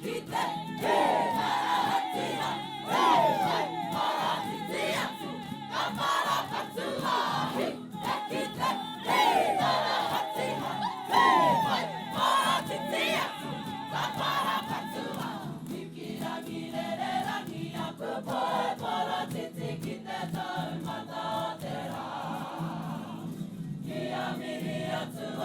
ki te Hī-parahatia, hī-wai, paratiti atu, ka parapatua, hī, e ki te Hī-parahatia, hī-wai, paratiti atu, ka parapatua. Hiki-rangi rere-rangi aku poe paratiti ki te taumata o te rā. Kia mihi atu.